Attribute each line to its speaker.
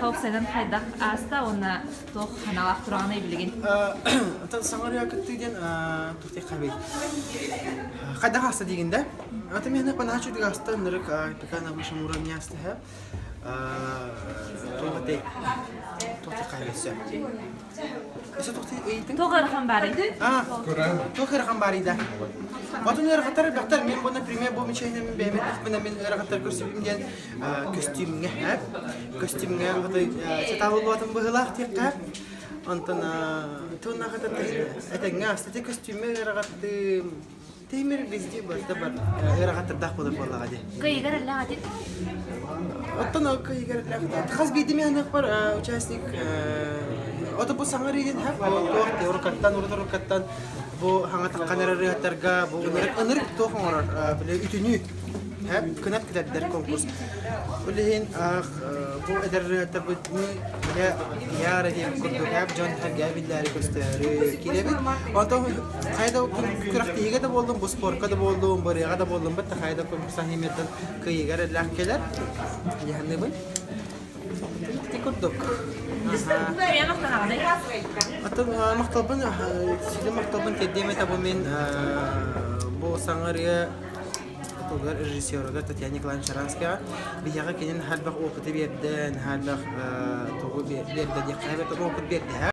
Speaker 1: Эйиэхэ уопсайынан хайдах ааста уонна туох санаалаах тураҕыный билигин?
Speaker 2: Оттон саҥа ырыа кыттыы диэн туох диэххэ Хайдах ааста диигин да? Ата миэнэ панааччы үтүг ааста ынырык пока на высшем уровне ааста туох этэй туох диэххэ өссө Өссө туох ыйытыҥ?
Speaker 1: Туох ыарахан баарый?
Speaker 2: Туох ыарахан баарый да? Отун ыарахаттар элбэхтэр. Мин бу, например, бу мичэйинэ мин бэйэм эттэхпинэ мин ыарахаттар көрсүбүтүм диэн көстүүмҥэ, көстүүмҥэ сатаабыллыбатын быһыылаах диэххэ. Онтон туоннаахата этэҥҥэ ааста көстүүмҥэ ыарахаттым Тимир везде барыта бар ыарахаттардаах буолар буоллаҕа дии.
Speaker 1: Кыйыгар эллээх этин?
Speaker 2: Оттон ол кыйыгар эллээх хас биирдии миэхэнэхпэр участник ото бу саҥа ырыйын һэ туох уруккаттан урут уруккаттан бу хаҥа таххан эрэр ырыаттарга бу ынырык ынырык туох оҥорор били үтүнүү һэ кынат кэтэрдэр конкурс ол иһин бу эдэр ырыаттарбыт бile пиара диэн курдук һэ дьон сэргээ биллээри көстөөрү киирэбит онтон Хайа да күрэхтэһиигэ да буоллун, бу спорка да буоллун, бу ырыаҕа да буоллун, бытта хайа да конкурсан химияттан кыайыыга эрэллээх кэлэр. Дьаһанныбын. Ити курдук. Оттон махталбын, сиди махталбын тиэрдиэм этэ бу мин бу саҥа ырыа тылыгар режиссеругар Татьяна Николаевна Шаранская биһиэхэ кинин элбэх опыты биэрдэ, элбэх тугу биэрдэ диэххэ эбэтэр опыт биэрдэ.